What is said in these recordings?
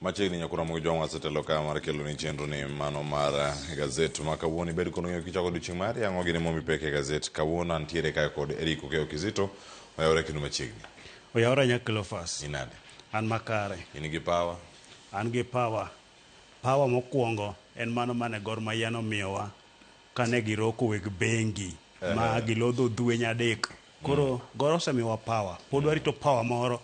Machiegni nyakura mag jwang' wasetelo ka mar kelo ni chenro ni mano mar gazet ma kawuono. Ibed kono ng'eyo kichako odiochieng' mari ang'o gini momi pek e gazet kawuono. Antiere kae kod Eric Okeyo Kizito. Oyawore kendo machiegni. Oyawore nya Cleophas. Inade? An makare. In gi power? An gi power. Power mokwongo en mano mane Gor Mahia nomiyowa kane giroko weg bengi ma gilodho dhwe nyadek. Koro Gor osemiyowa power. Pod warito power moro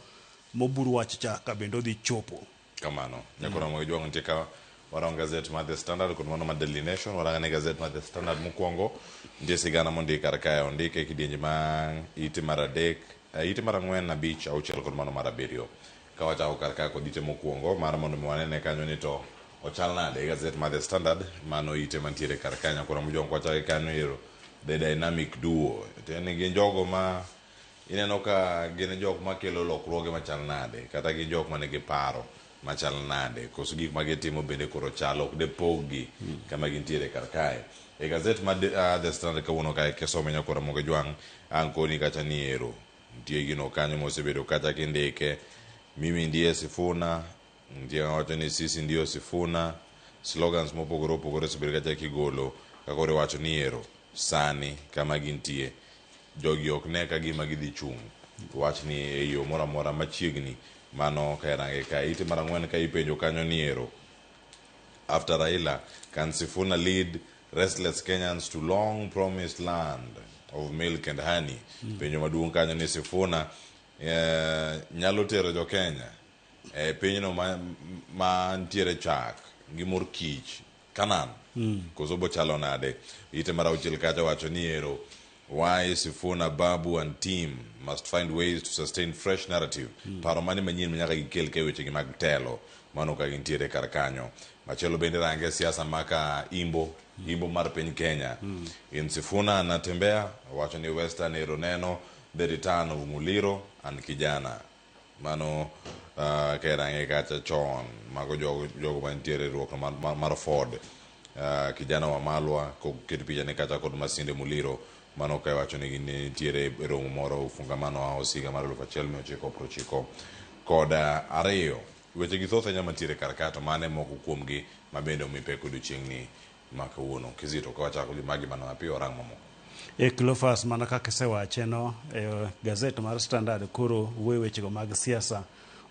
mobur wach cha ka bende odhi chopo. Kamano. Nyakura mag jwang' nitie ka warango gazet mar The Standard kod mano mar Daily Nation. Warango ne gazet mar The Standard mokwongo. Nitie sigana mondik kar kae. Ondike e kidienje ma ite mar adek, ite mar ang'wen, abich, auchiel kod mano mar abiriyo. Ka wachako kar kae kod ite mokwongo mar mondo mi wanene kanyo ni to ochal nade e gazet mar The Standard, mano ite mantiere kar kae. Nyakura Mojwang' kwachake kanyo ero The Dynamic Duo. Tiende ni gin jogo ma ineno ka gin jok makelo lokruoge machal nade, kata gin jok manigi paro machal nade, koso gik ma gitimo bende koro chal ok de pog-gi kama gintiere kar kae. E gazet mar The Standard kawuono kae kisome nyakora Moge Jwang' ang' koni kacha ni ero nitie gino kanyo mosebedo kacha kindike mimi ndiye Sifuna, nitie ng'ama wacho ni sisi ndio Sifuna, slogans mopogore opogore osebedo kacha kigolo ka koro iwacho ni ero sani kama gintie jogi ok ne ka gima gidhi chung' wachni e yo moro amora machiegni. Mano ka irange ka ite mar ang'wen ka ipenjo kanyo ni ero after Raila can Sifuna lead restless Kenyans to long promised land of milk and honey? Penjo maduong' kanyo ni Sifuna nyalo tero jo Kenya e pinyno ma ntiere chak gi mor kich Canaan koso bochalo nade? Ite mar auchiel kacha wacho ni ero why Sifuna, Babu and team must find ways to sustain fresh narrative. Paro mane manyien ma nyaka gikel ka e wechegi mag telo mano ka gintiere kar kanyo. Machielo bende range siasa maka imbo imbo mar piny Kenya. In Sifuna anatembea wacho ni Western ero neno the return of Muliro and Kijana. Mano ka irange kacha chon mago jogo mantiere e riwruok mar Ford. Kijana wa Malwa koket picha ne kacha kod Masinde Muliro mano ka iwacho ni nitiere e romo moro Ufungamano House higa mar 1992. Weche gi thoth ahinya mantiere kar ka to mano e moko kuomgi ma bende omi pek odiochieng'ni ma kawuono. Kizito ka wachako gi magi mana mapiyo warang mamoko. E Cleophas, mana kaka isewache no, e gazet mar Standard koro wuoyo wechego mag siasa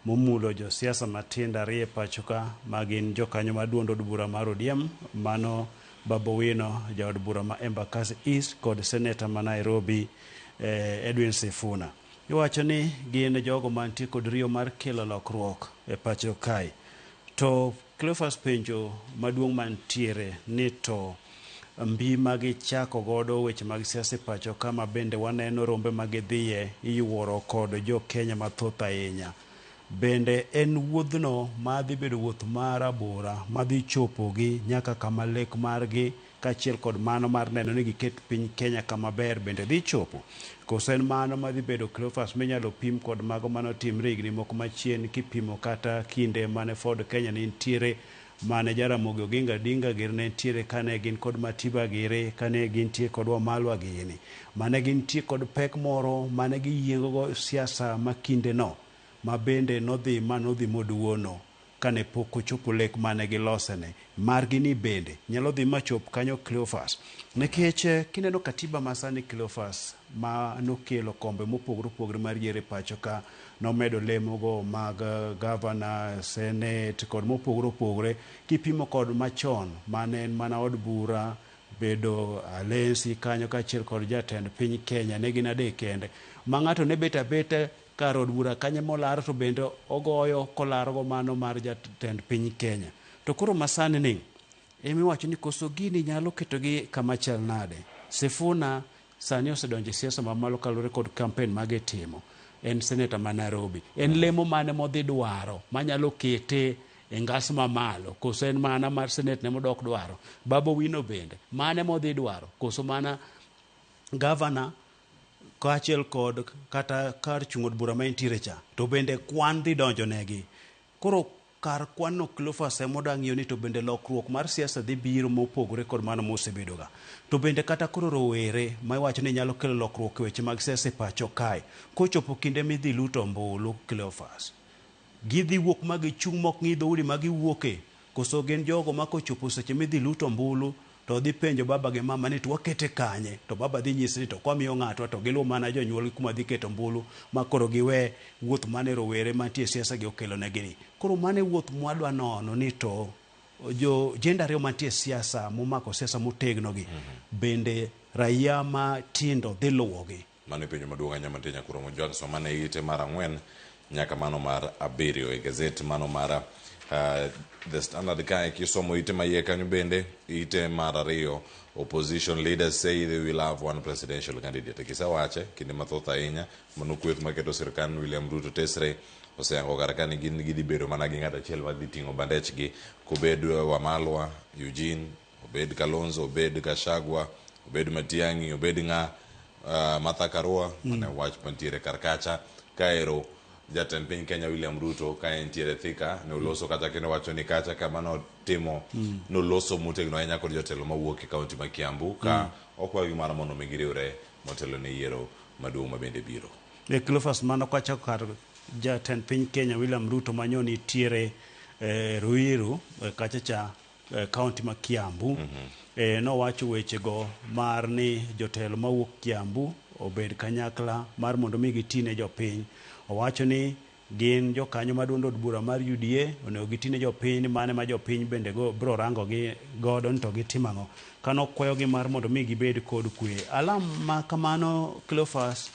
momulo josiasa matindo ariyo e pacho ka ma gin jokanyo mar duond od bura mar ODM, mano Babu Owino, jaod bura ma Embakasi East kod seneta ma Nairobi Edwin Sifuna. Iwacho ni gin jogo mantie kod riyo mar kelo lokruok e pacho kae. To Cleophas penjo maduong' mantiere ni to mbi ma gichako godo weche mag siasa e pacho ka ma bende waneno rombe ma gidhiye iyuoro kod jo Kenya mathoth ahinya. Bende en wuodhno ma dhi bedo wuoth ma rabora ma dhi chopogi nyaka kama lek margi kaachiel kod mano mar neno ni giket piny Kenya kama ber bende dhi chopo? Koso en mano madhi bedo Cleophas minyalo pim kod mago manotimre higni moko machien kipimo kata kinde mane Ford Kenya ne nitiere, mane Jaramogi Oginga Odinga giri ne nitiere, kane gin kod Matiba giri, kane gintie kod Wamalwa gini, mane gintie kod pek moro mane giyiengo go siasa ma kindeno ma bende nodhi ma nodhi moduono kane pok ochopo lek mane gilosene. Margi ni bende nyalo dhi machop kanyo Cleophas. Nikech kineno katiba masani Cleophas ma nokelo kombe mopogore opogore mar yiero e pacho ka, nomedo lemogo mag gavana, senate kod mopogore opogore kipimo kod machon mane en mana od bura bedo alensi kanyo kaachiel kod jatend piny Kenya ne gin adek kende. Ma ng'ato ne bet abeta kar od bura kanyo molaro to bende ogoyo kolarogo mano mar jatend piny Kenya. To koro masani ni emiwacho ni koso gini nyalo ketogi kama chal nade? Sifuna sani osedonjo e siasa mamalo kaluwore kod kampen magitimo. En seneta ma Nairobi. En lemo mane modhi dwaro manyalo kete e ngas mamalo? Koso en mana mar senet ne modok dwaro? Babu Owino bende mane modhi dwaro? Koso mana gavana kaachiel kod kata kar chung' od bura ma entiere cha to bende kwan dhi donjo negi. Koro kar kwan no Cleophas ema oda ng'iyo ni to bende lokruok mar siasa dhi biro mopogore kod mano mosebedo ga. To bende kata koro rowere ma iwacho ni nyalo kelo lokruok e weche mag siasa e pacho kae, kochopo kinde midhi lut ombulu Cleophas, Gidhi wuok ma gichung' mok ng'i dhoudi ma giwuoke? Koso gin jogo ma kochopo seche midhi lut ombulu to dhi penjo baba gi mama ni to wakete kanye? To baba dhi nyisi ni to kwamiyo ng'atwa to giluw mana jonyuolgi kuma dhi keto ombulu ma koro giwe wuoth mane rowere mantie e siasa gi okelonegi ni. Koro mano e wuoth mwadwa nono ni to jo jenda ariyo mantie e siasa momako siasa motegno gi bende raia matindo dhi luwogi. Mano e penjo maduong' ahinya mantie Nyakuro Mojwang'. Som ane ite mar ang'wen nyaka mano mar abiriyo e gazet mano mar The Standard. Kae kisomo ite ma iye kanyo bende ite mar ariyo, opposition leaders say they will have one presidential candidate. Kisewache kinde mathoth ahinya, mano kweth maketo sirkand William Ruto tesre oseyango kar ka ni gin gidhi bedo mana gi ng'at achiel madhi ting'o bandechgi, kobed Wamalwa Eugene, obed Kalonzo, obed Gachagua, obed Matiang'i, obed ng'a Martha Karua. Mane wach mantiere kar kacha. Kaero jatend piny Kenya William Ruto ka entiere Thika ne oloso kacha kendo wacho ni kacha kama notimo noloso motegno ahinya kod jotelo mawuok e kaunti ma Kiambu ka okwayogi mana mondo mi giriwre motelo ne yiero maduong' ma bende biro. E Cleophas, mano kwachako kar jatend piny Kenya William Ruto manyo nitiere Ruiru kacha cha kaunti ma Kiambu. Nowacho wechego mar ni jotelo mawuok Kiambu obed kanyakla mar mondo mi giti ne jopiny. Owacho ni gin jokanyo ma duond od bura mar UDA onego giti ne jopiny, mane ma jopiny bende go bro rango gi godo ni to gitimo ang'o. Kano kwayogi mar mondo mi gibed kod kwe. Alam ma kamano Cleophas,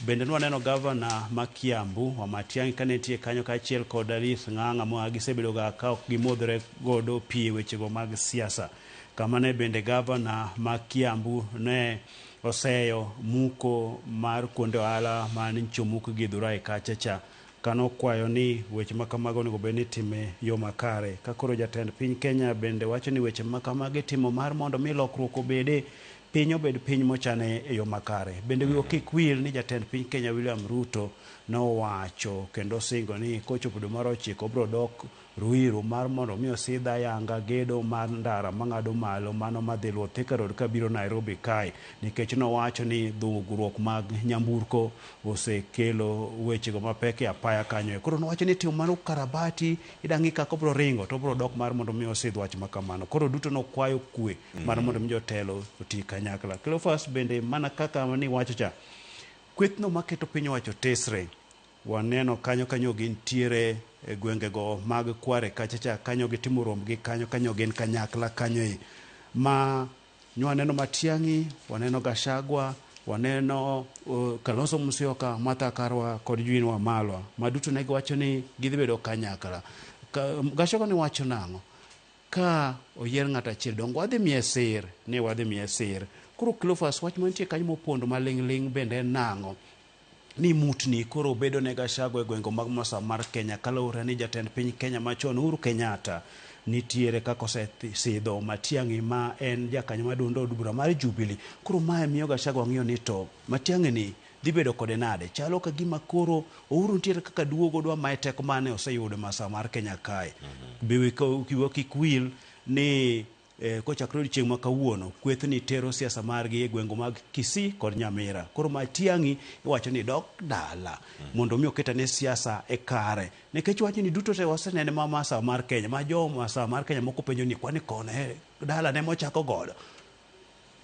bende nwaneno gavana ma Kiambu Wamatiang'i kane nitie kanyo kaachiel kod Alice Ng'ang'a ma gisebedo ga ka ok gimodhre godo pi e wechego mag siasa. Kama ne bende gavana ma Kiambu ne oseyo muko mar kuonde ohala ma nyocha omuk gi Githurai kacha cha, kano kwayo ni weche ma kamago onego bed ni itime yo makare. Ka koro jatend piny Kenya bende wacho ni weche ma kamagi itimo mar mondo mi lokruok obede, piny obed piny mochane e yo makare. Bende wiwa kik wil ni jatend piny Kenya William Ruto nowacho kendo osingo ni kochopo dwe mar ochiko obiro dok Ruiru mar mondo mi osidh ayanga gedo mar ndara mang'ado malo mano madhi luwo Thika Road kabiro Nairobi kae, nikech nowacho ni dhugruok mag nyamburko osekelo wechego mapek e apaya kanyo. Koro nowacho ni timo mano karabati idang'i kaka obiro ringo to obiro dok mar mondo mi osidh wach ma kamano. Koro duto nokwayo kwe mar mondo mi jotelo oti kanyakla. Cleophas bende mana kaka ni wacho cha, kwethno maketo piny owacho tesre, waneno kanyo kanyo gintiere e gwengego mag Kware kacha cha, kanyo gitimo rombgi kanyo, kanyo gin kanyakla kanyo e. Ma nwaneno Matiang'i, waneno Gachagua, waneno Kalonzo Musyoka, Martha Karua kod Eugene Wamalwa, ma duto ne giwacho ni gidhi bedo kanyakla. Gachagua ne wacho nang'o? Ka oyier ng'ato achiel dongo wadhi miye sir, ni wadhi miye sir. Koro Cleophas, wach mantie kanyo mopondo maling'ling' bende en nang'o? Ni mutni koro bedo ne Gachagua e gwenge mag Mosa mar Kenya kaluwore ni jatend piny Kenya machon Uhuru Kenyatta nitiere kaka osesidho Matiang'i ma en jakanyo maduong' od bura mar Jubilee. Koro mae miyo Gachagua ng'iyo ni to Matiang'i ni dhi bedo kode nade? Chalo ka gima koro Uhuru nitiere kaka duogo dwa maye teko mane oseyudo Masawa mar Kenya kae. Be wiwa kik wil ni kochakore odiochieng' ma kawuono, kwethni tero siasa margi e gwengo mag Kisii kod Nyamira. Koro Matiang'i iwacho ni dok dala mondo mi oketane siasa e kare. Nikech wachni ni duto te wasenene ma Masawa mar Kenya, ma jo Masawa mar Kenya moko penjo ni kwani kone dala ne mochako godo.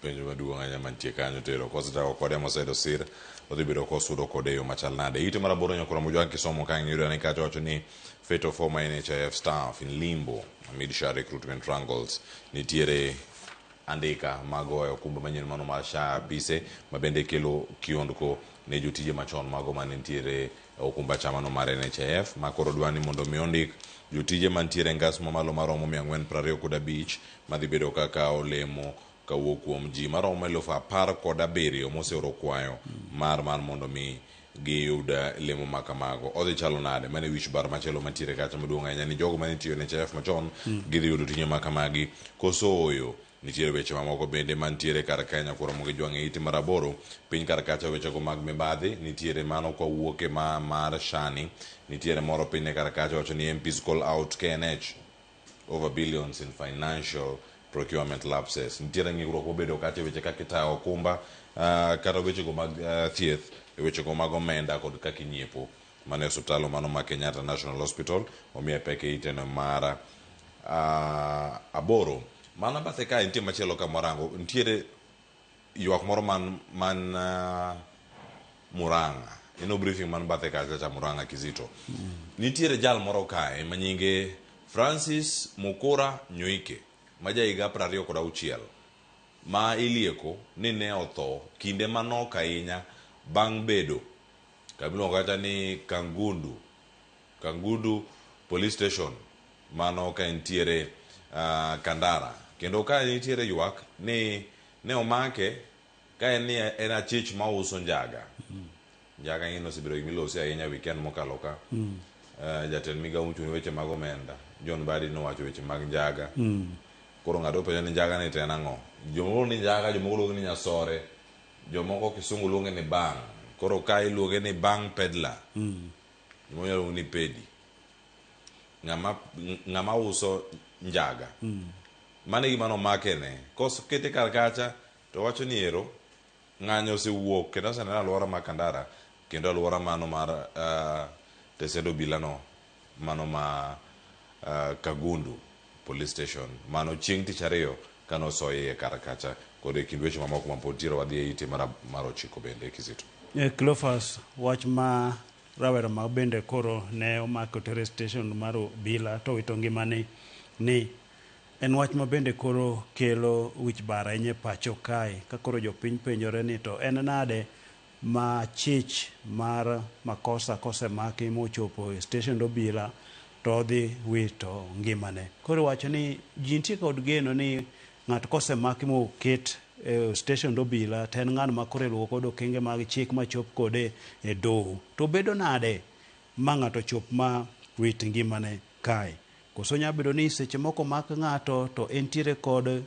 Penjo maduong' ahinya mantie kanyo tero kosechako kode moseyudo sir, odhi bedo kosudo kode e yo machal nade. Ite mar aboro nyakora Mojwang' kisomo ka iyudo ni kacha wacho ni fate of former NHIF staff in limbo amid SHA recruitment wrangles. Nitiere andika mag oyo okumba manyien mano mar SHA apise ma bende kelo kiondko ne jotije machon mago mane nitiere okumba cha mano mar NHIF ma koro dwa ni mondo mi ondik jotije mantiere e ngas mamalo maromo 425 madhi bedo kaka olemo kawuok kuom ji maromo 17,000 moseoro kwayo mar mondo mi giyud lemo ma kamago. Odhi chalo nade? Mano e wich bar machielo mantiere kacha maduong' ahinya ni jogo mane tiyo NHIF machon gidhi yudo tije ma kamagi koso ooyo. Nitiere weche mamoko bende mantiere kar kae nyakwar Ramogi Jwang' e ite mar aboro piny kar kacha wechego mag mibadhi nitiere mano kwa wuok e ma mar Shani nitiere moro piny ne kar kacha wacho ni MPs call out KNH over billions in financial procurement lapses. Nitiere ng'ikruok mobedo kacha e weche kaka itayo okumba kata wechego mag thieth, e wechego mag omenda kod kaka inyiepo. Mane osuptal mano ma Kenyatta National Hospital omiye pek e iteno mar 8. Mana bathe kae nitie machielo ka mwarango nitiere ywak moro man man Murang'a. Ino briefing man bathe kacha cha Murang'a Kizito. Nitiere jal moro kae ma nyinge Francis Mukura Nyoike ma ja higa 26 ma ilieko ni ne otho kinde manok ahinya bang' bedo kamiluongo kata ni Kangundu Kangundu Police Station mano ka entiere Kandara. Kendo ka nitiere ywak ni ne omake ka en ni en achich mauso njaga. Njaga ing'e ni osebedo gima ilosi ahinya weekend mokalo ka. Jatend migao mochung' ne weche mag omenda John Mbadi nowacho weche mag njaga. Koro ng'ato penjo ni njaga ni to en ang'o? Jomoko luonge ni njaga, jomoko luonge ni nyasore, jomoko kisungu luonge ni bang. Koro ka iluonge ni bang peddler, jomoko nyalo luonge ni pedi. Ng'ama ng'ama uso njaga. Mano e gima nomake ne. Kosekete kar kacha to wacho ni ero ng'anyo osewuok kendo oseneno alwora ma Kandara kendo alwora mano mar tesend obila no mano ma Kagundu Police Station mano chieng' tich ariyo kane osoye iye kar kacha kod e kind weche mamoko ma pod nitiere wadhi e ite mar 9 bende Kizito. Cleophas, wach ma rawera ma bende koro ne omak oter e station mar obila to owito ngimane ni en wach ma bende koro kelo wich bar ahinya e pacho kae ka koro jopiny penjore ni to en nade ma chich mar makosa kosemaki mochopo e station obila to odhi wito ngimane. Koro iwacho ni ji nitie kod geno ni ng'ato kosemaki moket e station obila to en ng'ano ma koro iluwo kod okenge mag chik machop kode e doho. To bedo nade ma ng'ato chop ma wit ngimane kae? Koso nyalo bedo ni seche moko mak ng'ato to entiere kod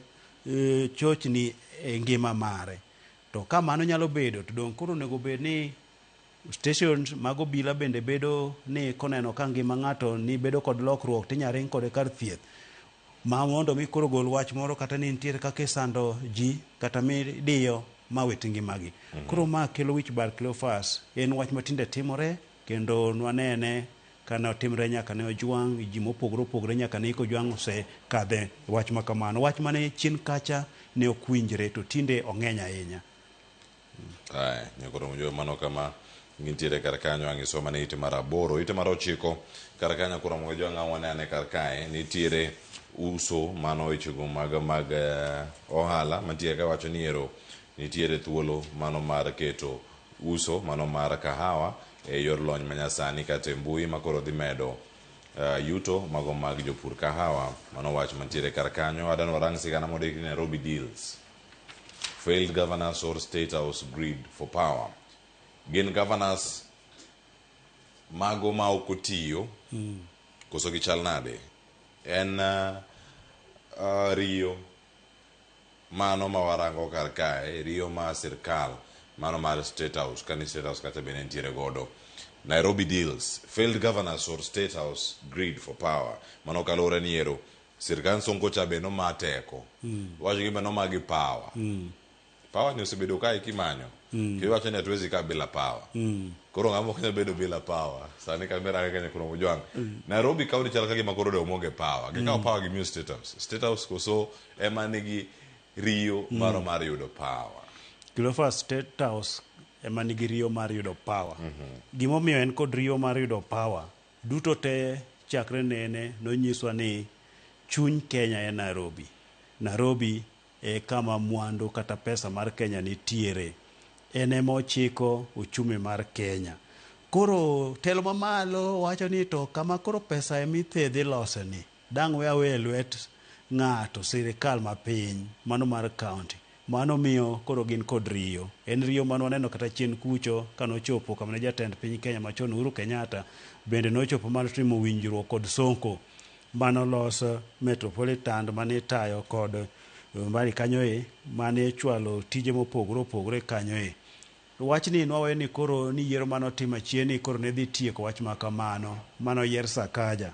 chochni e ngima mare. To ka mano nyalo bedo to dong' koro onego bed ni stations mag obila bende bedo ni koneno ka ngima ng'ato ni bedo kod lokruok tinya ring kode kar thieth ma mondo mi koro gol wach moro kata ni nitiere kaka isando ji kata midiyo ma wit ngimagi. Koro ma kelo wich bar Cleophas en wach matinde timore kendo nwanene kane otimre nyaka ne Ojwang' ji mopogore opogore nyaka ne Ojwang' osekadhe wach ma kamano. Wach mane chien kacha ne ok winjre to tinde ong'eny ahinya. Ae, nyakoro mjo mano kama gintiere kar kanyo ang' isoma ne ite mar 8. Ite mar 9 kar kanyo koro mojo ang' wane ane kar kae nitiere uso mano wechego mag ohala mantie ka wacho ni ero nitiere thuolo mano mar keto uso mano mar kahawa e yor lony manyasani kata e mbui ma koro dhi medo yuto mago mag jopur kahawa. Mano wach mantiere kar kanyo. Adan warang sigana mondiki ni Nairobi deals. Failed governors or state house greed for power. Gin governors mago ma ok otiyo koso gichal nade? En riyo mano ma warango kar kae, riyo ma sirkal mano mar state house, kani state house kata bende nitiere godo. Nairobi deals, failed governors or state house greed for power. Mano kaluwore ni ero sirkand Sonko cha be noma teko. Wacho gi be noma gi power. Power ni osebedo kae kimanyo. Kiwacho ni hatuwezi kaa bila power. Koro ng'ama ok nyal bedo bila power. Sani kamera kaka Nyakuro Mojwang'. Nairobi county chal ka gima koro dong' onge power. Gikawo power gimiyo state house. State house koso ema nigi riyo maro mar yudo power. Cleophas, State House ema nigi riyo mar yudo power. Gimomiyo en kod riyo mar yudo power, duto te chakre nene nonyiswa ni chuny Kenya en Nairobi. Nairobi e kama mwandu kata pesa mar Kenya nitiere. En ema ochiko uchumi mar Kenya. Koro telo mamalo wacho ni to kama koro pesa ema ithedhe ilose ni, dang' we awe e lwet ng'ato, sirikal mapiny, mano mar county. Mano miyo koro gin kod riyo. En riyo mane waneno kata chien kucho kanochopo kama ne jatend piny Kenya machon Uhuru Kenyatta bende nochopo mane otimo winjruok kod Sonko manolos Metropolitan mane itayo kod mbali kanyo e mane chwalo tije mopogore opogore kanyo e. Wachni nwaweyo ni koro ni yiero mane otim achien ni koro ne dhi tieko wach ma kamano mano yier Sakaja.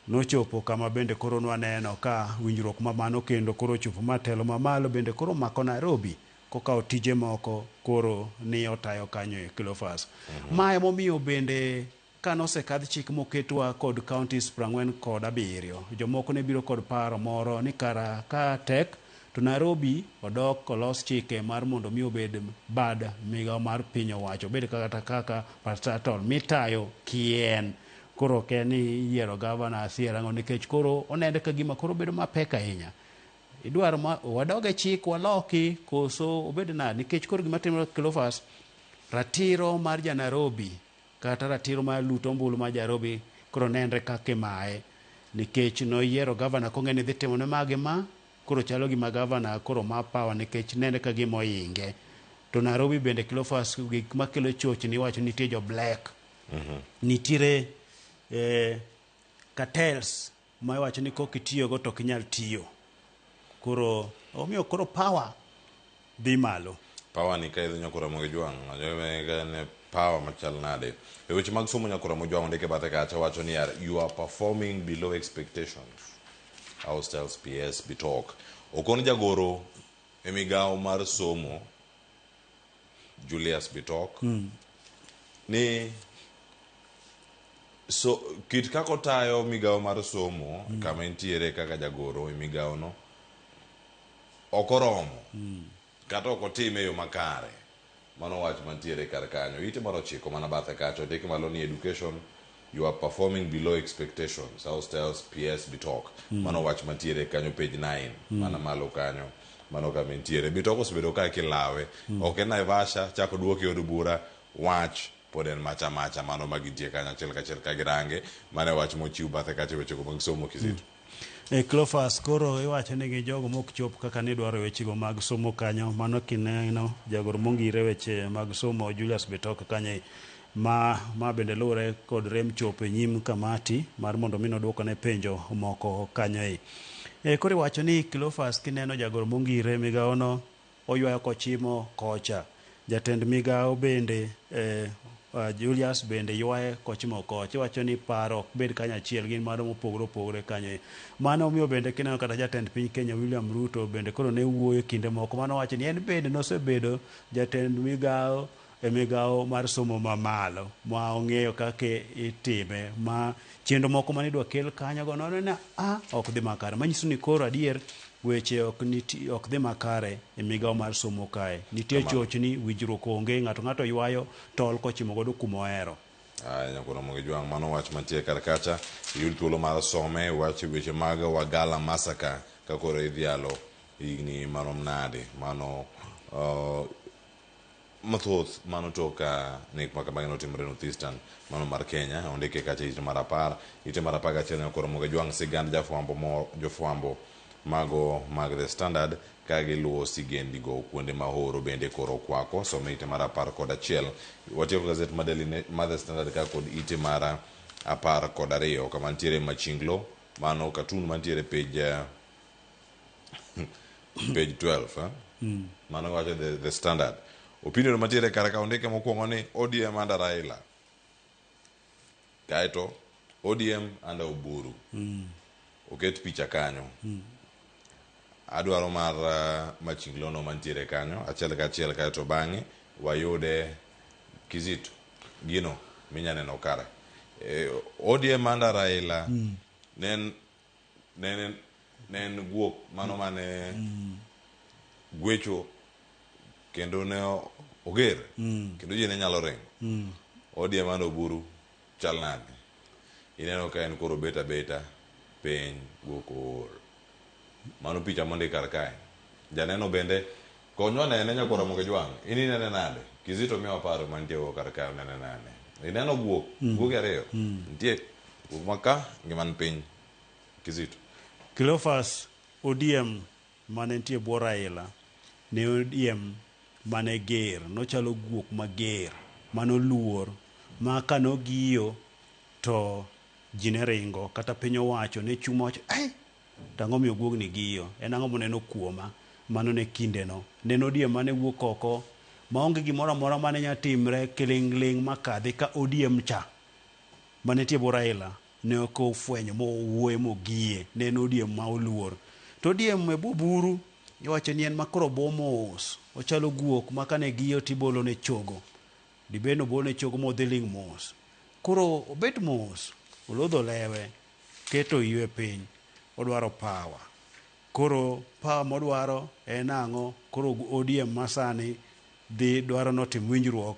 Nochopo kama bende koro nwaneno ka winjruok ma mano kendo koro ochopo ma telo mamalo bende koro mako Nairobi kokawo tije moko koro ni otayo kanyo e Cleophas. Ma emomiyo bende Ka nosekadh chik moketwa kod counties 47, jomoko ne biro kod paro moro ni kara ka tek to Nairobi odok olos chike mar mondo mi obed bad migawo mar piny owacho, obed kata kaka parastatal mitayo kien. Koro ok en ni iyiero gavana asier ang'o nikech koro oneno ka gima koro bedo mapek ahinya. Idwaro ma wadog e chik waloki koso obed nade nikech koro gima timore Cleophas, ratiro mar ja Nairobi kata ratiro mar luto ombulu mar Nairobi koro nenre kaka imaye nikech noyiero gavana kong'e ni dhi timone ma gi ma koro chalo gima gavana koro ma power nikech nenre ka gima oinge. To Nairobi bende Cleophas gik makelo chochni iwacho ni nitie jo black. Nitiere cartels ma iwacho ni kok itiyogo to ok inyal tiyo. Koro omiyo koro power dhi malo. Power ni ka idhi Nyakura Ramogi Jwang', ne power machal nade? E weche mag somo Nyakura Ramogi Jwang' ondike bathe kacha wacho ni you are performing below expectations. House tells PS Bitok. Okon jagoro e migawo mar somo Julius Bitok ni so kit kaka otayo migawo mar somo kama entiere kaka jagoro e migawo no ok oromo kata ok otime e yo makare. Mano wach mantiere kar kanyo. Ite mar ochiko mana bathe kacha ondik malo ni education you are performing below expectations. House tells PS Bitok. Mano wach mantiere kanyo page 9 mana malo kanyo. Mano kama entiere. Bitok osebedo ka kilawe. Ok en Naivasha chako duoke od bura wach pod en macha macha mano ma gintie kanyo achiel kachiel ka girange. Mano e wach mochiw bathe kacha e wechego mag somo Kizito. Cleophas koro iwacho ni gi jogo mok chop kaka nidwaro wechego mag somo kanyo mano kineno jagoro mongire weche mag somo Julius Bitok kanyo ma bende luwore kod rem chopo e nyim kamati mar mondo mi nodwokone penjo moko kanyo. Koro iwacho ni Cleophas kineno jagoro mongire migawono oywayo kochimo kocha. Jatend migawo bende Julius bende ywaye kochimo kocha. Iwacho ni paro ok bed kanyachiel, gin mano mopogore opogore kanyo. Mano omiyo bende kineno kata jatend piny Kenya William Ruto bende koro ne wuoyo kinde moko mano wacho ni en bende nosebedo jatend migawo e migawo mar somo mamalo ma ong'eyo kaka itime ma chenro moko mane idwa kel kanyo go noneno ni ok dhi makare. Manyiso ni koro adier weche ok dhi makare e migawo mar somo kae. Nitie chochni, winjruok onge, ng'ato ng'ato ywayo tol kochimo godo kuma ohero. Aya Nyakura Ramogi Jwang' mano wach mantie kar kacha. Iyud thuolo mar some wach weche mag Wagala Massacre ka koro idhialo higni marom nade. Mano mathoth mano tok ka nek makamagi notimore North Eastern mano mar Kenya ondike kacha ite mar 10 ite mar 11 Nyakura Ramogi Jwang' sigand jofwambo mago mag The Standard ka giluwo sigendigo kuonde ma horo bende koro okwako. Some ite mar 11. Watieko gazet ma Daily mar The Standard ka kod ite mar 12 kama nitiere Machinglo mano cartoon mantiere page page 12 Mano wacho The Standard. Opinion mantiere kar ka ondike mokwongo ni ODM under Raila. Kaeto ODM under Oburu. Oket picha kanyo. Adwaro mar Machinglo no mantiere kanyo achiel kachiel kaeto bang'e wayude Kizito gino minya neno kare. ODM under Raila ne en guok mano mane gwecho kendo ne oger kendo ji ne nyalo ringo. ODM under Oburu chal nade? Ineno ka en koro bet abeta piny guok ool. Mano picha mondik kar kae. Janeno bende konywa nene Nyakura Ramogi Jwang'. In inene nade? Kizito miwa paro mantie go kar kae onene nade? Ineno guok, guogi ariyo. Nitie guok ma ka gi man piny. Kizito. Cleophas ODM mane nitie bwo Raila ne ODM mane ger, nochalo guok mager manoluor ma kanogiyo to ji ne ringo kata piny owacho ne chung' mawacho to ang'o miyo guogni giyo, en ang'o moneno kuoma. Mano ne kindeno ne en ODM mane wuok oko maonge gimoro amora mane nyalo timre kiling'ling' makadhi ka ODM cha mane nitie bwo Raila ne ok ofwenyo mowuoye mogiye. Ne en ODM ma oluor. To ODM e bwo Oburu iwacho ni en ma koro bo mos, ochalo guok ma kane giyo tibolo ne chogo. Dibed ni obolo ne chogo modhi ling' mos. Koro obet mos, olodho lewe, keto ywe piny, odwaro power. Koro power modwaro en ang'o? Koro ODM masani dhi dwaro notim winjruok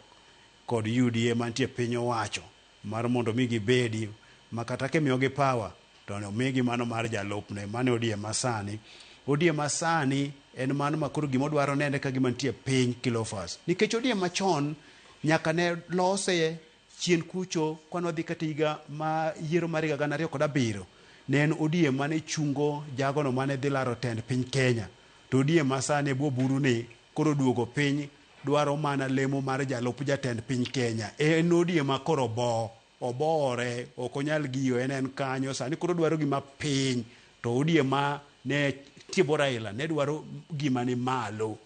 kod UDA mantie piny owacho mar mondo mi gibedi ma kata kimiyogi power to omigi mano mar jalupne. Mano e ODM masani. ODM masani en mano ma koro gimodwaro nene ka gima nitie piny Cleophas. Nikech ODM machon nyaka ne lose chien kucho kwane wadhi kata higa ma yiero mar higa 2007 ne en ODM mane chungo jagono mane dhi laro tend piny Kenya. To ODM masani e bwo buru ni koro duogo piny dwaro mana lemo mar jalup jatend piny Kenya. En ODM ma koro bo obore ok onyal giyo en en kanyo sani koro dwaro gima piny to ODM ma ne tie Raila ne dwaro gima ni malo.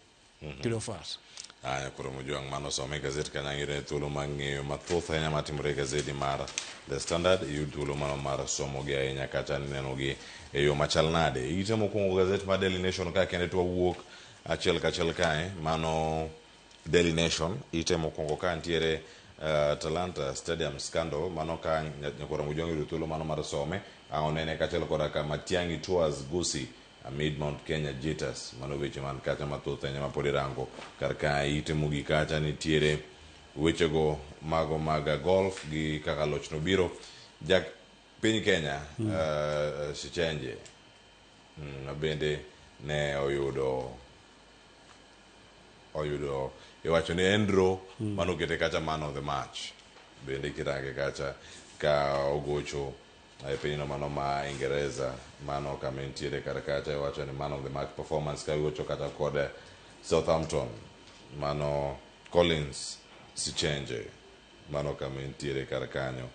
Cleophas. Aya, koro Mojwang' mano some e gazet kanyo iyudo thuolo mar ng'eyo mathoth ahinya matimore e gazeti mar The Standard. Iyud thuolo mano mar somogi ahinya kata nenogi e yo machal nade. Ite mokwongo gazet mar Daily Nation ka kende to wawuok achiel kachiel kae mano Daily Nation ite mokwongo ka ntiere Talanta Stadium scandal mano ka nyakwara Mojwang' yudo thuolo mano mar some ang' onene kaachiel koda ka Matiang'i tours Gusii amid Mount Kenya jitters. Mano weche man kacha mathoth ahinya ma pod irango kar kae. Ite mogik kacha nitiere wechego mago mag golf gi kaka loch nobiro. Ja piny Kenya Sichenje bende ne oyudo iwacho ni Endro manokete kacha man of the match bende kirange kacha ka ogocho e pinyno mano ma Ingereza mano kama entiere kar kacha iwacho ni man of the match performance ka igocho kata kod Southampton mano Collins Sichenje mano kama entiere kar kanyo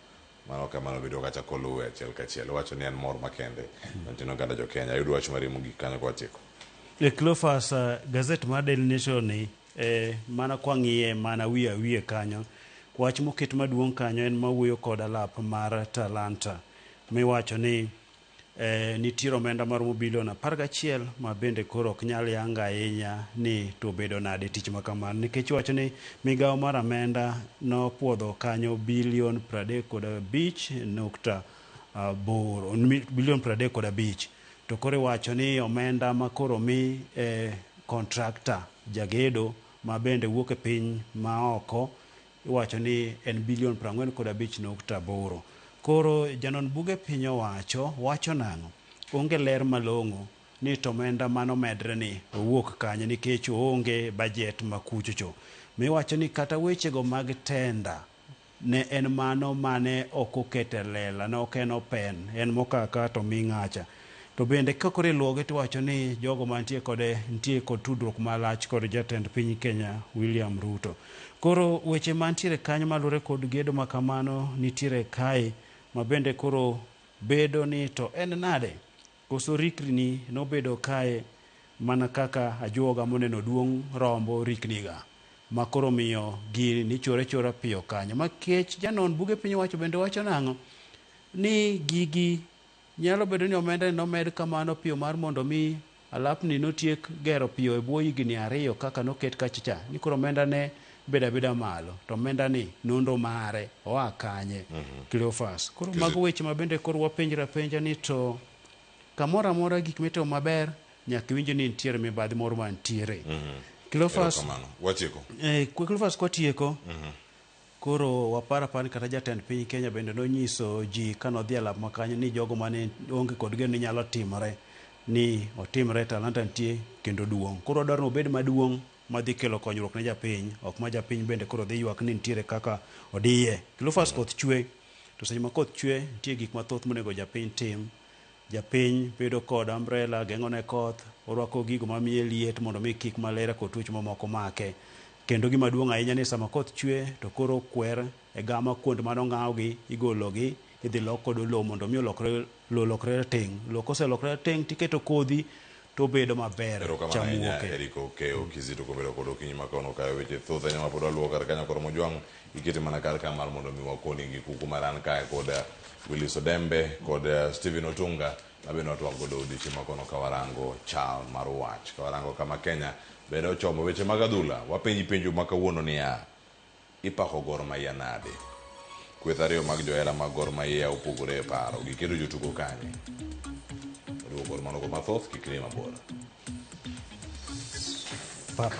mano kama nobedo kacha koluwe achiel kachiel iwacho ni en mor makende mantiere oganda jo Kenya. Ayud wach mari mogik kanyo kwatieko. E Cleophas, gazet mar Daily Nation ni mana kwang'iye mana wiye wiye kanyo wach moket maduong' kanyo en mawuoyo kod alap mar Talanta miwacho ni nitiere omenda maromo bilion 11 ma bende koro ok nyal yang ahinya ni to obedo nade tich ma kamano nikech iwacho ni migawo mar omenda nopuodho kanyo bilion 35.8 bilion 35 to koro iwacho ni omenda ma koro mi contractor jagedo ma bende wuok e piny ma oko iwacho ni en bilion 45.8. Koro janon buge piny owacho wacho nang'o? Onge ler malong'o ni to omenda manomedre ni owuok kanye nikech oonge budget ma kuchocho. Miwacho ni kata wechego mag tenda ne en mano mane ok oket e lela, ne ok en open, en mokaka to mi ng'acha. To bende ka koro iluwogi tiwacho ni jogo mantie kode nitie kod tudruok malach kod jatend piny Kenya William Ruto. Koro weche mantiere kanyo malure kod gedo ma kamano nitiere kae ma bende koro bedo ni to en nade? Koso rikni nobedo kae mana kaka ajuoga moneno duong' rombo rikniga ma koro miyo gini nichore chora piyo kanyo. Makech janon buge piny owacho bende wacho nang'o? Ni gigi nyalo bedo ni omenda ni nomed kamano piyo mar mondo mi alapni notiek gero piyo e bwo higni 2 kaka noket kacha cha ni koro omenda ne bedo abeda malo to omenda ni nonro mare oa kanye? Cleophas. Koro mago weche ma bende koro wapenjre apenja ni to kamoro amora gik mitimo maber nyaka iwinj ni nitiere mibadhi moro mantiere. Cleophas, watieko. Cleophas kwatieko. Koro waparo apara ni kata jatend piny Kenya bende nonyiso ji kanodhi e lap makanyo ni jogo mane onge kod geno ni nyalo timore ni otimre Talanta nitie kendo duong'. Koro wadwaro ni obed maduong' madhi kelo konyruok ne japiny, ok ma japiny bende koro dhi ywak ni nitiere kaka odiye. Cleophas koth chwe, to seche ma koth chwe nitie gik mathoth monego japiny tim. Japiny bedo kod umbrella geng'one koth, orwako gigo mamiye liet mondo mi kik malaria kod tuoche mamoko make. Kendo gima duong' ahinya ni sama koth chwe to koro kwer e gama kuond manong'awgi igologi idhi lok kod lowo mondo mi olokre lowo olokre rateng'. Lowo koselokre rateng' tiketo kodhi to obedo maber cham wuoke. Eriko Okeo Kizito kobedo kod okinyi ma kawuono kayo weche thoth ahinya ma pod waluwo kar kanyo koro Mojwang' ikete mana kar ka mar mondo mi wakoni gi kuku mar an kae kod Willis Odembe kod Stephen Otunga ma bende watwak godo odiochieng' ma kawuono ka warango chal mar wach ka warango kama Kenya bende ochomo weche mag adhula wapenji penjo ma kawuono niya ipako Gor Mahia nade? Kweth ariyo mag johera mag Gor Mahia opogore e paro. Giketo jotugo kanye? Oduogo kod manogo mathoth kik rie mabor. Pap.